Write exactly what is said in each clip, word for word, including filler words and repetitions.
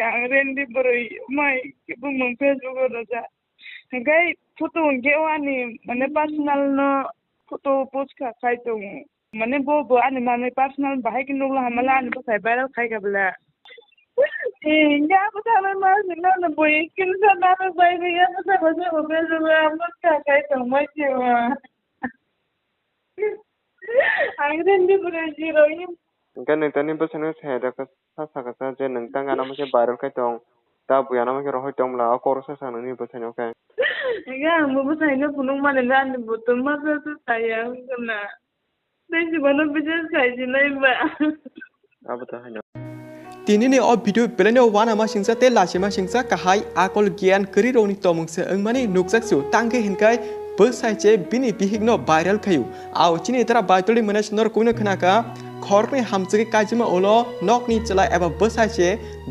Ang rendi bwrwi mai bumung Facebook o rwjak. Hwnkhe photo hwnkhe o ani mane personal no photo post kha khai tongo. Mane bo bo ani mane personal bahai khe nukla hamala ani bwsai viral khai kha bwla. Hwnkhe abo thangnai ma sino no bui kinsa nana bai bai abo thangnai ma sino bo Facebook o abo kha khai tongmai se o. Ang rendi bwrwi jirok. Hwnkhe nwng tani bwsano sai da kha sa sakha sa je nwng tang ano mokhe viral khai tong. Ta bui ano mokhe rohoi tong bwla o koro sa sa nwngni bwsano khe. Hwnkhe ang bo bwsaino phunuk mani le ani bo tongma sa sa saya wngkha na. Tei jibano bises khai jinai ba. Abo to haino. Tinini o video belaino uanama singsa tei lachima singsa kahai akol giyan kwrwi rokni tomung se wngmani nukjak su. Tangkhe hinkai bwsai se bini bihikno viral khayu. Ao chini dara baitoli mwnai se norok kuino khna kha, khoroknwi hamjagwi kaijima ulo nokni chwla eba bwsai se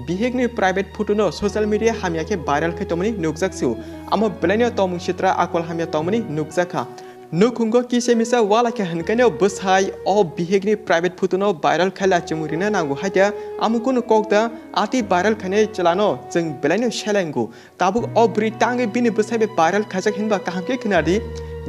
bihikni private photo no social media hamya khe viral khai tongmani nukjak su. Amo belaino tomung sitra akol hamya tongmani nukjak kha. Nukhungo kisa misa ualai kha hinkaino bwsai o bihikni private photo no viral khai lachimung rina nango hai da, amo kunu kok da, ati viral khainai chwlano chwng belaino selengo. Tabuk o bwrwi tangwi bini bwsai bai viral khaijak hinba kaham khe khna di.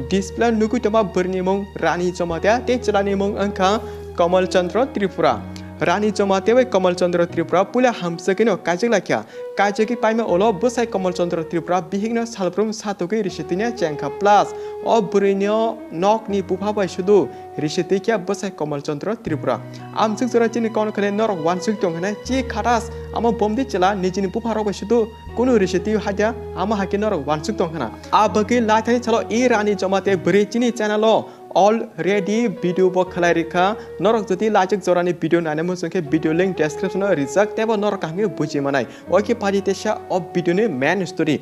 Display o nugwi tongma bwrwini mung Rani Jamatia tei chwlani mung wngkha Kamal Chandra Tripura. Rani Jamatia bai Kamal Chandra Tripura puila hamjagwino kaijak lai kha. Kaijagwi paima ulo bwsai Kamal Chandra Tripura bihikno salbrum satugwi risi twina chengkha plus o bwrwino nokni bupha bai sudu risi twi khe bwsai Kamal Chandra Tripura. Amswk jora chini kono khwlai norok uansuk tong hwnai chi khatas amo bomdi chwla nijini bupharok bai sudu kunu risi twi haida amo hakhe norok uansuk tong hwna. A bagwi laithani salo e Rani Jamatia bwrwi chini channel o already video bo khlai rikha. Norok jodi laichik jorani video naina muchung khe video link description o rijak teibo norok kaham khe buji manai. Oke padi teisa o video ni main story.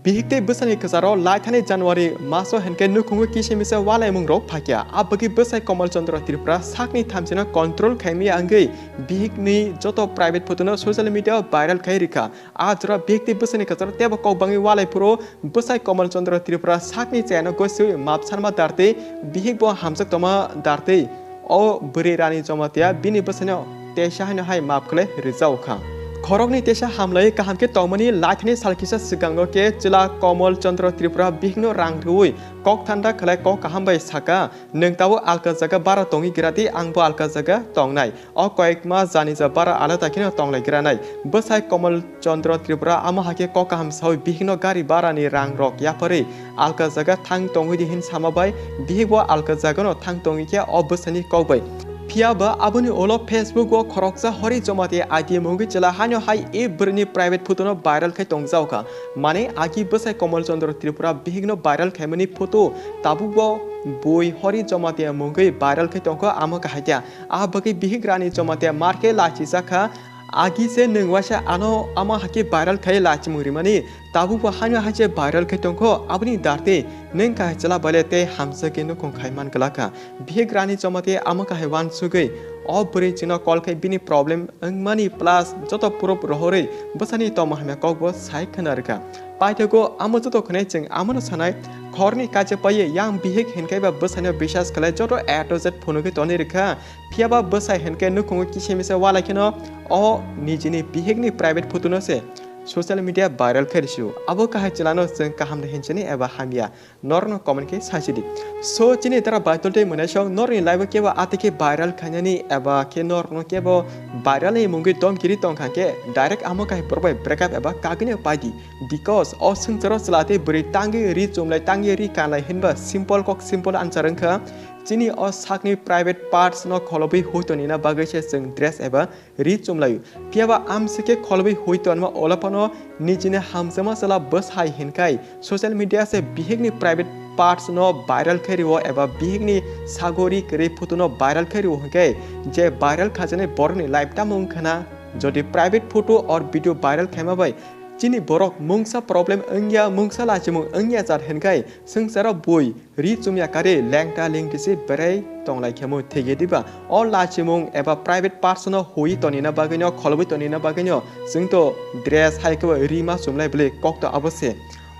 Bihik tei bwsani kwcharo laithani January maso hinkhe nukhungo kisa misa ualaimung rok phakya. A bagwi bwsai Kamal Chandra Tripura sakni thamchino control khaimaya wngwi bihikni joto private photo no social media o viral khai rikha. A jora bihik tei bwsani kwcharo teibo kok bangwi ualai phuru bwsai Kamal Chandra Tripura sakni chayano goswi map sanma dartwi bihik bo hamjak tongma dartwi o bwrwi Rani Jamatia bini bwsaino teisa haino hai map khlai rijao kha. Khoroknwi teisa hamlai kaham khe tongmani laithani sal kisa swkango khe chwla Kamal Chandra Tripura bihikno rang rwui kok thanda khlai kok kaham bai saka, "Nwng tabuk alka jaga bara tongwi gira di, angbo alka jaga tongnai." O koyekma jani ja bara alada kheno tonglai granai. Bwsai Kamal Chandra Tripura amo hakhe kok kaham saui bihikno gari barani rang rok yapharwi alka jaga thang tongwi di hin sama bai bihikbo alka jagano thang tongwi khe o bwsani kok bai. Phiya ba aboni ulo Facebook o khoroksa Hori Jamatia I D mungwi chwla haino hai e bwrwini private photo no viral khai tongjao kha. Mane agi bwsai Kamal Chandra Tripura bihikno viral khaimani photo tabukbo bui Hori Jamatia mungwi viral khai tongkha amo kahai khe. A bagwi bihik Rani Jamatia mar khe lachijak kha. Agi se nwng waisa ano ama hakhe viral khai lachimung rimani. Tabukbo haino hai se viral khai tongkho. Aboni darte nwng kahai chwla baile tei hamsa khe nukhung khai man glak kha. Bihik Rani Jamatia ama kahai uansugwi o bwrwi chwngno call khai bini problem wngmani plus joto proof rohorwi bwsani tongma hamya kokbo sai khna rwkha. Paithago amo joto khwnai chwng amono sanai khorni kaisa paiwi yang bihik hinkhai ba bwsaino bisas khlai joto A to Z phunugwi tonwi rwkha. Phiya ba bwsai hinkhe nukhungo kisa misa ualai kheno o nijini bihikni private photo no se social media viral khai rwsio. Abo kahai chwlano chwng kaham de hinchini eba hamya? Norokno comment khe sachi di. So chini dara baitol tei mwnai song norokni live o kebo ati khe viral khainani eba khe norokno kebo viral ni mungwi dom kiri tong kha khe direct amo kahai borok bai break up eba kagini pai di. Because o swngcharo chwla tei bwrwi tangwi ri chumlai tangwi ri kanlai hinba simple kok simple answer wngkha. Chini o sakni private parts no kholobwi hui tonina bagwi se chwng dress eba ri chumlaio. Phiya ba amsike kholobwi hui tonma olo phano nijini hamjakma chwla bwsai hinkhai social media se bihikni private parts no viral khai rio eba bihikni sagori kwrwi photo no viral khai rio hinkhe je viral khajaknai borokni life tamo wngkha na? Jodi private photo or video viral khaima bai chini borok mungsa problem wngya, mungsa lachimung wngya jat hinkhai swngcharo bui ri chumya kari lengta lengtisi berai tonglai khemo thege diba? O lachimung eba private parts no hui tonina bagwino, kholobwi tonina bagwino chwngto dress hai kebo ri ma chumlai bwlwi kokto abo se.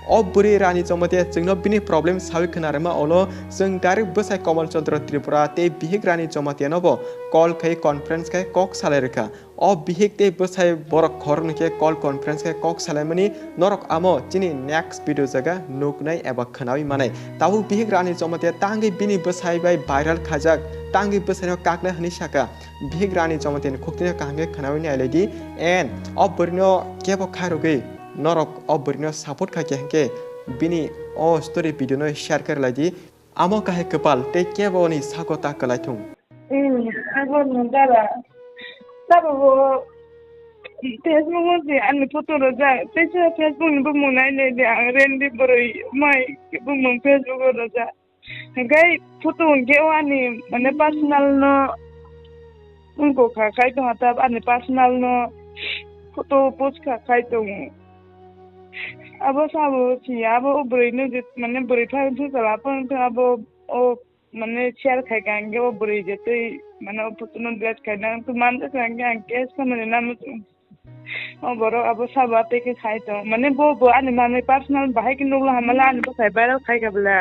O bwrwi Rani Jamatia chwngno bini problem sawi khna rwma ulo chwng direct bwsai Kamal Chandra Tripura tei bihik Rani Jamatia no bo call khai conference khai kok salai rwkha. O bihik tei bwsai borok khoroknwi khe call conference khai kok salaimani norok amo chini next video jaga nuknai eba khnawi manai. Tabuk bihik Rani Jamatia tangwi bini bwsai bai viral khaijak, tangwi bwsaino kakna hwnwi saka. Bihik Rani Jamatia ni khuktwino kaham khe khnawi nai lai di, and o bwrwino kebo khairogwi norok o bwrwino support kha khe hwnkhe bini o story video no share khe lai di. Amo kahai kwpal tei kebo ni sago ta kwlai thung. Hmm, abo no dara. Sabo bo Facebook o je ani photo rojak, teisa Facebook ni bumung nai nai de ang rendi boroi mai bumung Facebook o rojak. Hingke photo hingke o ani mane personal no wngkok kha khai tongha ta ani personal no photo post kha khai tongo. Abo sabo si abo o bwrwi no je mane bwrwi phai wngkha abo wngkha abo o mane share khai ka hingke o bwrwi je tei mane o photo no delete khai na wngkha manjak kha hingke ang case family na muchung. O borok abo sabo tei khe khai tong. Mane bo, bo ani manwi personal bahai khe nukla hamala ani bwsai viral khai kha bwla.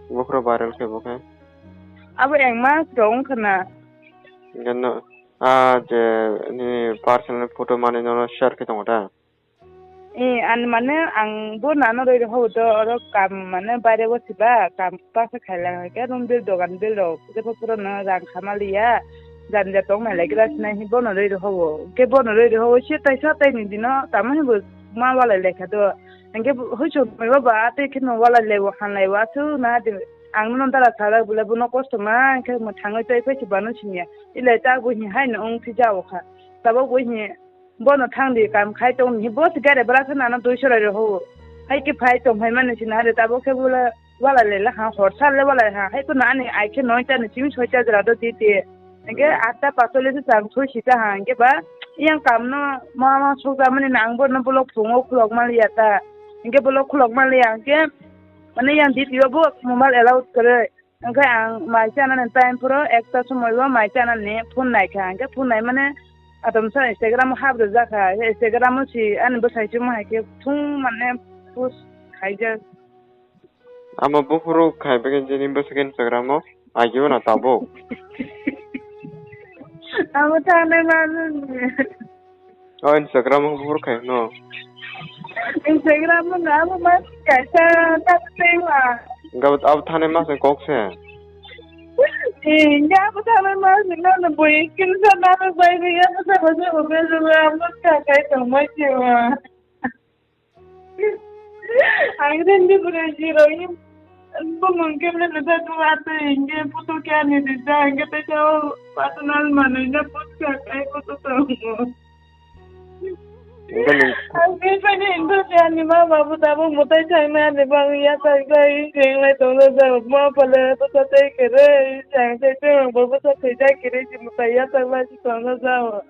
Bokhorok viral khe bo khe. Abo engma rok wngkha na. Gano, a je ni personal photo manwi nono share khe tongo da? Eh, ani mane ang bo nano roi rok hobo to oro kam mane baire o siba kam pasa khailai hoi khe room bill dogan bill rok jepho pura no rang khamaliya. Jani ja tong nai lai gra sinai hi bono roi rok hobo. Hingke bono roi rok hobo se taisa taini dino tamo hinbo ma walai lai kha do. Hingke hoi chok mai ba ba tei kheno walai lai o han lai o aswk na di. Ang no dara sa rok bole bono kosto ma hingke mo thangoi tei phai si bano siniya. Ilai ta bo hi hai no wng si ja o kha. Tabok bo hi bono thang di kam khai tong ni bo se gare bwla khe nano dui sorai rw ho. Hai khe phai tong hai mani sina hare tabok khe bwla wala le la ha hor sal le wala ha hai ko nani ai khe noi ta ni simi soi ta jora do di te. Hingke atta paso le se chang soi si ta ha hingke ba yang kam no ma ma sok ta mani nang bo no block phungo khulok ma liya ta. Hingke block khulok ma liya hingke mane yang di tiyo bo mobile allow kare. Hingke ang mai chanani time phuru ekta somoi o mai chanani phone naikha, hingke phone nai mane atomsa Instagram o hap rwjak kha, Instagram o si ani bwsai chukma hai khe thung mane post khaijak. Amo buphuru khai bagwi jeni bwswk Instagram o agio na tabuk. Amo thangna ma nini. O Instagram o buphuru khai no. Instagram o na amo ma kaisa ta tei wa. Gabut abo thani ma se kok se. Eh, ya abo thani ma se no no boy kin sa na no bai ya abo sa ba se o be ro amo ka kai to ma se wa. Ang rendi bwrwi jirok bumung kemle rijak atwi hingke puto khe ani rijak hingke teisa o personal manwi no post kha khai photo tongo. Hingke nwng ang bini bagwi hingke ani ma babu tabuk mwtai thangna ani bagwi yachaklai hingke wnglai tonglaijak ma pale bwsa tei kwrwi chang tei chwng bo bwsa thwijak kwrwi se mwtai yachaklai se tonglaijak.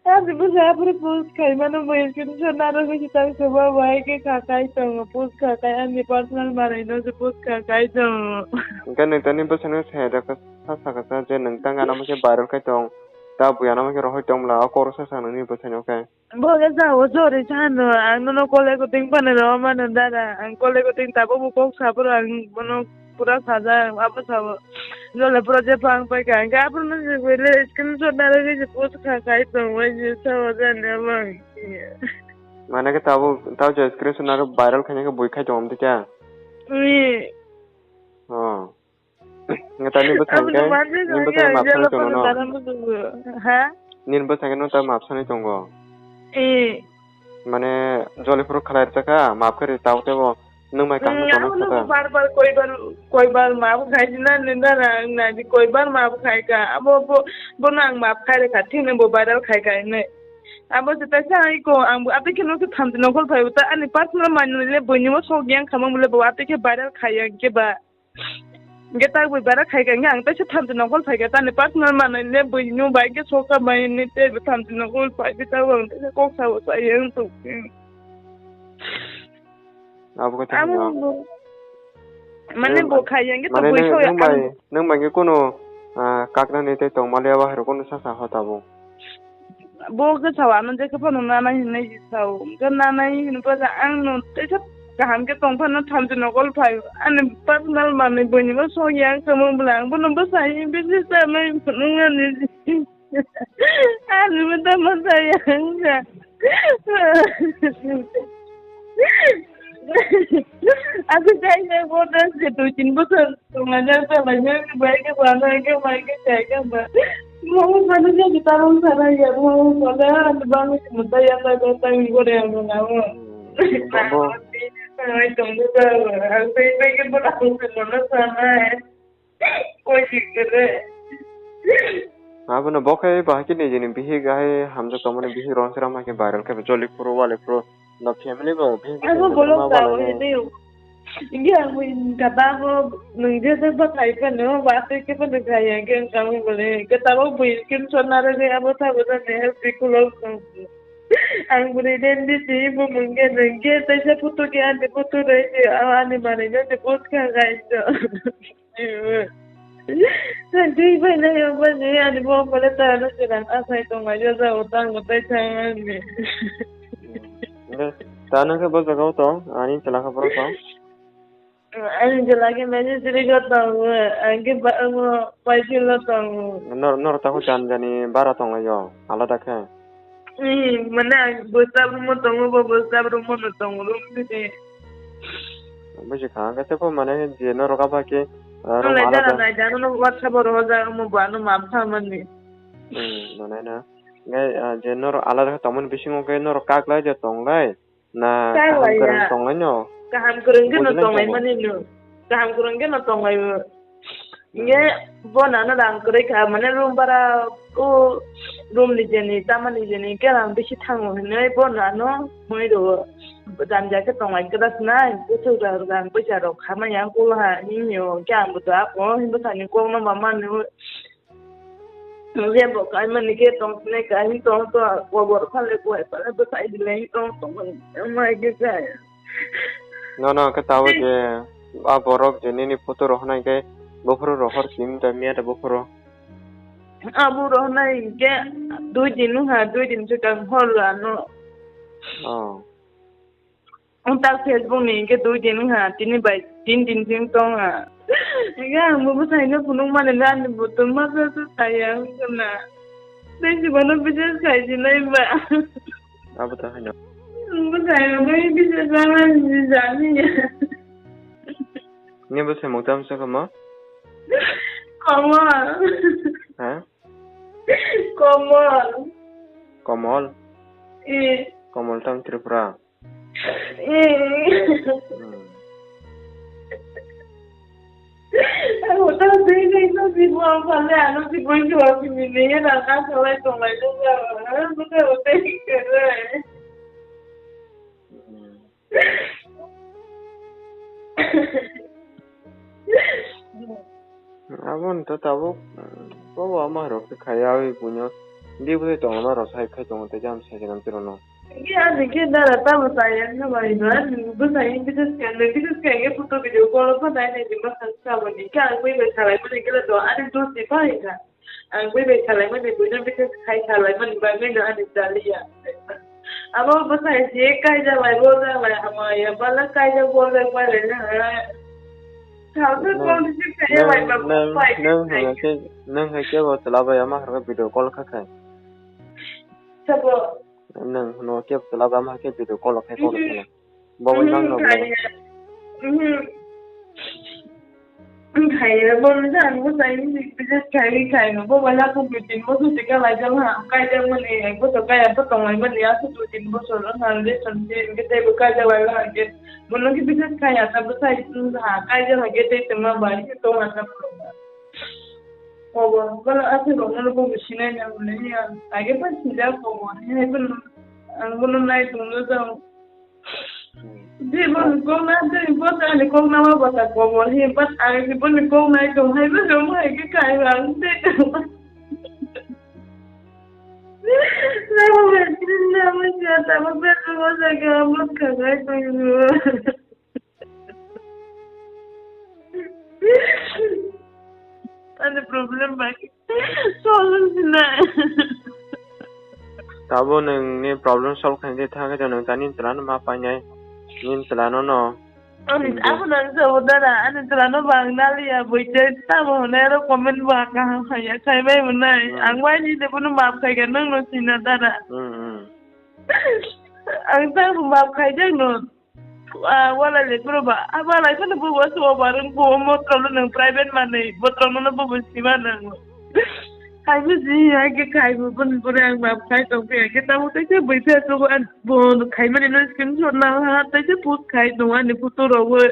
Ani bwsa aphuru post khaimano bo screenshot narwgwi se tang se ba bai khe kha kai tongo post kha kai ani personal manwi no se post kha kai tongo. Hingke nwng tani bwsano sai da kha sa sa kha sa je nwng tang ano mo khe viral khai tong ta buya no mo khe rohoi tong bwla o koro sa sa nini bwsano khe. Bo khe sa o jori sa no ang nono kole kuting panwi rw mano dada ang kole kuting tabuk bo kok sa phuru ang bono. Pura saja abo sabo. Jole pura je phang pai ka. Hingke aphuru no je bele screenshot narwgwi je post kha kai tong bai je sabo jani abo ang. Mane ke tabo tabo je screenshot narwk viral khaina khe bui khai tong amtwi kya? Ui. Oh. Nge tani bwsai Abo khe no manjak ni kha bwsai ya, map jalo thani tong pura no. Dara mo dugo. Ha? Nini bwsai khe no ta map sani tongo. Eh. Mane joli phuru khalai rwchakha, maaf khe ri tao tebo. Nwng bai kaham tongma sata. Bar bar koi bar koi bar maaf khai na nindara nadi koi bar maaf khai ka. Abo bo bono ang maaf khai rwkha thini bo viral khai ka hinwi. Abo se taisa hai ko ang bo atwi khe no se thamchi nokol phai ta ani personal manwi le buini mo sok yang khamang le bo atwi khe viral khai yang khe ba. Hingke tak bui bara khai ka, hingke ang teisa thamchi nokol phai ka, tani personal manwi le bui nw bai khe sok ka bai ni tei bo thamchi nokol phai khe, tak ang teisa kok sao sa yang tuk. Abo khe tamo. Mane bo khai yang khe to bui so ya. Nang bai khe kono, ah, kakna ni tei tong mali abo hai rok kono sa sa ho tabo. Bo khe sao ano je khe phano nanai hinwi sao. Hwnkhe nanai hinwi ba ang no teisa kaham khe tong phano thamchi nokol phai. Ani personal manwi buini bo sok ya kamo bwla ang bono bwsai bisi sanai phunuk ani. Ani bo tamo saya wngkha. Aku kaya bodoh sih tuh, cinta tuh. Tongo jak tongo jak bai khe ba nai khe bai khe chai khe ba. Mo manu jak tarong sarai ya mo kola bang muta ya ta ta ta mi gore ya mo na mo. Tongo. Ai tongo ba. Ang sai bai khe ba ta ko ko na sa na. Koi sikre. Abono bo khe bahai khe nijini bihik hai hamjak tongmani bihik rong sera ma khe viral khe joli phuru wali phuru. No family bo bini Abo bini bolok ma ta bana o ne. Ini. Inge ang bini kata bo nung je je ba thai pa no ba te ke pa nung thai ya ke ang kami bole ke ta bo bui kin so na re abo ta bo ne help di kulo. Ang bini den di si bo mung ke nung ke te se putu ke ani putu re ke ani mane ne te bot ka gai so. Twi bai nai, omo ni ani bo pore ta ano chwla asai tong lai, o jaga o tang bo tai thang ani. Inde, ta nang khe bo jaga o tong, ani chwla khe boro tong. Ani chwla khe message ri go tong, ang khe ba, omo pai phil o tong. Nor, nor ta kho jan jani bara tong lai o, alada khe. Hmm, mane ang bwsa room o tongo, bo bwsa room o no tongo, room bini. Buji kha, ang khe tei kho mane je norok abo khe, ah, room Nolai alada. Jara nai, jara no WhatsApp o rohor jak, omo bo ano ma pha mani. Hmm, nonai na. Ngai, ah, je norok alada khe tongmani bisingo khe norok kak lai je tong lai. Na kaham kwrwng tong lai no? Kaham kwrwng khe no tong lai mani no. Kaham kwrwng khe no tong lai o. Nge bo nano rang kwrwi kha, mane room bara o room ni jeni, tamani jeni, khe rang bisi thango hinwi bo nano mui rwo. Janja khe tong lai khe das nai, bwswk rang, rang bwsa rok kha manya kul ha, himyo khe ang bo to ako, himbo sani kok no ma mani. Jebo kaimani khe tong sinai kahi tong to, kobor phale kuai phale bwsai dilai tong tong mai khe kaya. Nono khe tabuk je a borok je nini photo rohornai khe buphuru rohor sim ta miya ta buphuru. Abo rohornai khe dui din wngkha, dui din swkang hor ano. Oh. Wng tak Facebook ni hwnkhe dui din wngkha, tini bai tin din sing tong ha. Hwnkhe ang bo bwsai no phunuk mani le ani bo tongma se se sai ya wngkha na. Tei si bono bises khai si nai ba. Abo to haino. Ang bwsai no bai bises jana ni jani ya. Ni bwsai muktam se kama? Komol. Ha? Komol. Komol? Eh. Komol tam Tripura. Hmm. Ang udah sini itu si buang sana, anu si buang jual si mini ya, nak kan salah itu lah itu lah. Anu udah udah kira. Hmm. Aboni to tabuk, bobo ama rok khe khaya oi buino. Di bwsai tongma rok sai khai tongo tei jam sai jam tiro no. Ki ani ke dara tamo sai ang na bai no ani bwsai bises kan bises kan ke photo video call pa dai nai di ma sang sa ba ni ka ang bai bai salai mani gela do ani do si pai ka. Ang bai bai salai mani buino bises khai salai mani bagwi no ani jaliya. Abo bwsai si kaijak lai bo jak lai hamaya bala kaijak bo jak bai lai na. Salsa Nang, call receive khai nang, bai ba nang, bai nang khai. Hwnga khe, nang hai khe bo chwla bai ama khe video call kha khai. Sabo. Nang no khe chwla bai ama khe video call khai call khai. Bo bai nang no. Khai. Khai bo nang bo sai ni bises khai khai no. Bo bai la ko meeting bo suti ka lai jang ha. Kai jang mani, bo to kai to tong lai mani, asu tu tin bo so ro na le son je ke te bo kai jang lai la ke. Bono khe bises khai ya, ta bwsai ha, kaijak hai khe tei tongma bai khe tong ha ta. Kobo, bala aswk rok no bo bo sinai na hwnwi ya. Age pa sinjak kobo, hai bono, ang bono nai tongno jang. Je bono kok na, je bo ta ni kok na ma bata kobo, he but ang je bono kok nai tong hai bo jom hai khe kai ang tei tong. Ani problem bai solve sinai. Tabo nwng ni problem solve khainai thang khe nwng tani chwla no ma painai. Nini chwla no no. Ani Hindi. Abo nang sabo dara, ani chwla no bang naliya, boi tei tamo hwnwi aro comment bo kaham haiya, khai bai mwnai. Hmm. Ang bai ni de bono maaf khai kha, nwng no sina dara. Hmm, hmm. Ang tamo maaf khai jak no. Ah, wala le bro ba. Ah, wala khana bo was over, bo mo tolo nang private mani, bo tolo no bo bo sima nang. Khai bo ji, hai ke khai bo bon bore ang maaf khai tong phi, hai ke tamo tei se boi phe to an. Bo khaimani no screenshot na ha, tei se post khai tongo ani photo rogwi.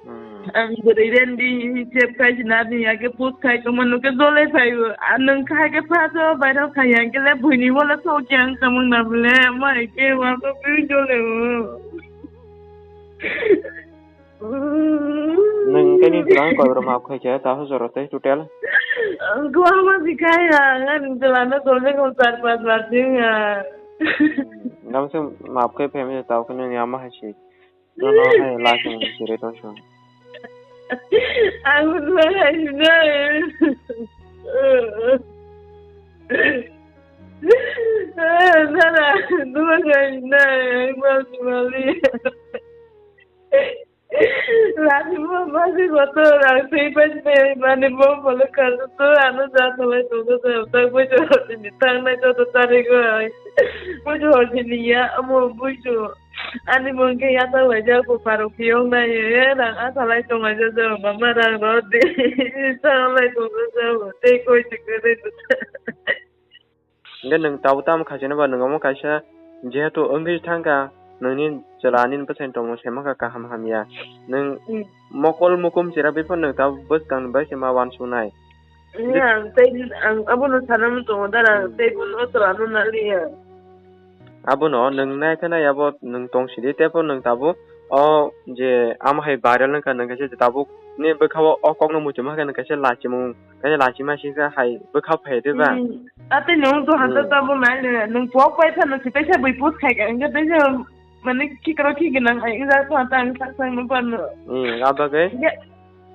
Hmm. Ang bwrwi rendi chep khai sina ni age post khai tongma no ke jole phaio. A nwng khai ke pha so viral khai yang ke le buini wala so kyang samung na bole ma ke wa ko pi jole o. Nwng tei nini chwla no koi bar maaf khai khe, ta hojaro tei total? Ang kwbangma si khai ha, ang ani chwla no kolbe kol char panch bar sing ha. Nang se maaf khai phaimani tao khe nini ama hai si. Nono hai last ni siri tong song. Ang hwnba hai sinai. Nana, numa hai sinai, ang mal si mali. Lasi mo masi kotor ang tei pai sinai mani mo polo kalu to ano ja thalai tongdo to tak bai to tini tangnai to to tari go ai. Mo jo tini ya amo bui jo. Ani mungke yathak laijak bo parok phiyok nai, e, rang asalai tonglaijak, mama rang rw di, salai tonglaijak, tei koi se kwrwi. Hingke nwng tabuk tamo khaisano ba nwng omo kaisa jehetu wngwi thangkha, nwngni chwla nini bwsai tongmung se mankha kaham hamya. Nwng Hmm. mokol mukum chera biphano nwng tabuk bwskang bai se ma uansuknai. Ang tei ang abono sana muchungo dara, Hmm. tei bono chwla no naliya. Abono nwng nai khe nai abo nwng tong sidi, tei bo nwng tabuk o je ama hai viral wngkha, nwng kaisa tabuk ni bwkha o, o kok no muchung ma khe nwng kaisa lachimung, kaisa lachima sika hai bwkha phai de ba. Hmm. Ate nwng to hanta Hmm. tabuk nai le, nwng pok pai phano se kaisa bui post khai ka, wngkha tei se mane khikro khikinang hai wngkha to hanta ang sak sak no pano. Hmm, abagwi Hingke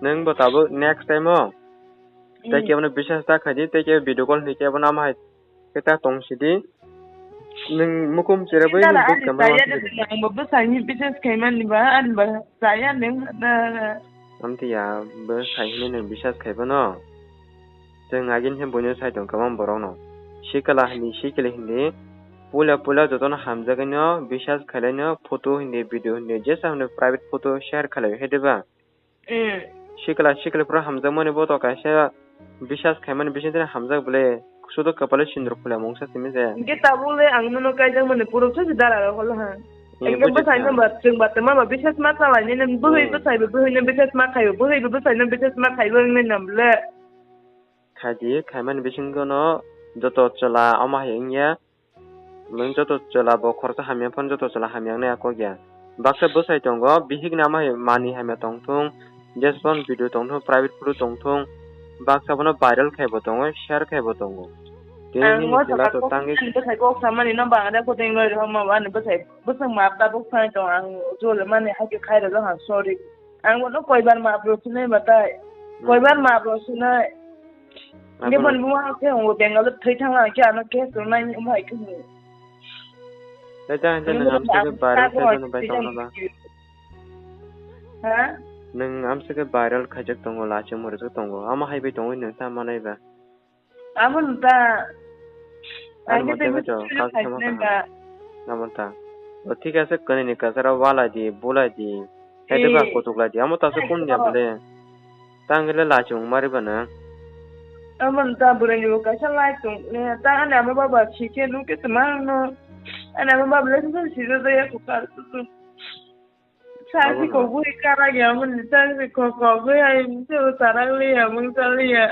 nwng bo tabuk next time o tei Hmm. kebono biswas ta khaidi, tei kebo video call hinwi kebono ama hai khe ta tong sidi. Nwng mukum chera bai Dara nwng ani bwkha ma saya wansidi. De ang bo bwsai ni biswas khaimani ba, ani ba saya nwng na. Amtwi ya, bwsai hinwi nwng biswas khaibano. Chwng agini khe buino sai tong kwbang borokno. Sikla hindi, sikli hindi. Puila puila jotono hamjagwino biswas khailaino photo hindi, video hindi, jesa hwnwi private photo share khailai hai diba? Mm. Sikla sikla phuru hamjakmani bo to kaisa biswas khaimani bisingtwi hamjak bwle, sudo kwpalo sindur phulamung sa simi je. Hingke tabuk le ang nono kaijakmani puruk sa si dara rok holo ha. Eh, Hingke buji bwsai kha. No ba chwng ba tama ba biswas ma chalai nini bwhwi Mm. bwsai bo bwhwi no biswas ma khaio, bwhwi bo bwsai no biswas ma khaibo wngwi nam le. Khaidi, khaimani bisingo no joto chwla omo hai wngya. Nwng joto chwla bo khoroksa hamya phano joto chwla hamya wngnai a kok ya. Baksa bwsai tongo, bihik ni ama hai manwi hamya tong thung, jesphano video tong thung, private photo tong thung, baksa bono viral khai bo tongo, share khai bo tongo. Tini Ang nini mo chwla saka to kok tangwi ani bwsai kok samani no bang ada koteng loi rw ma ani bwsai bwswk ma tabuk phai tong ang jole mani hakhe khai rw ha sorry. Ang bono koibar maap rw sinai batai. Hmm. Koibar maap rw sinai. Hingke Abono. Boni buma khe hwngo Bengal thwi thangna khe ano case rwnai ni omo hai khe hwngo. Tei ta hingke Nwng nwng amswk khe ang viral sago khaijak no bai thwi tongno thangna ba? Khe. Ha? Nwng amswk khe viral khaijak tongo, lachimung rwjak tongo. Amo hai bai tongwi nwng ta manai ba? Amo nwng ta. Ani Ang khe mote tei khe to, video kak khai khema sinai kaham. Ba. Amo ta. O thik ase, kwnwi ni kwcharo walai di, bulai di. Hai de ba Eh. Kutuk lai di. Amo ta se kun ya bole. Tang le lachung mari bana. Amon ta bwrwi ni bo kaisa lai tung. Ne ta ani ama baba si khe nuk khe tma no. Ani ama baba le sung si do ya ku kar tu. Sa si Abo ko no. Bui kara ya mon sa si ko ko bui ai se o sarang le ya mon sa le ya.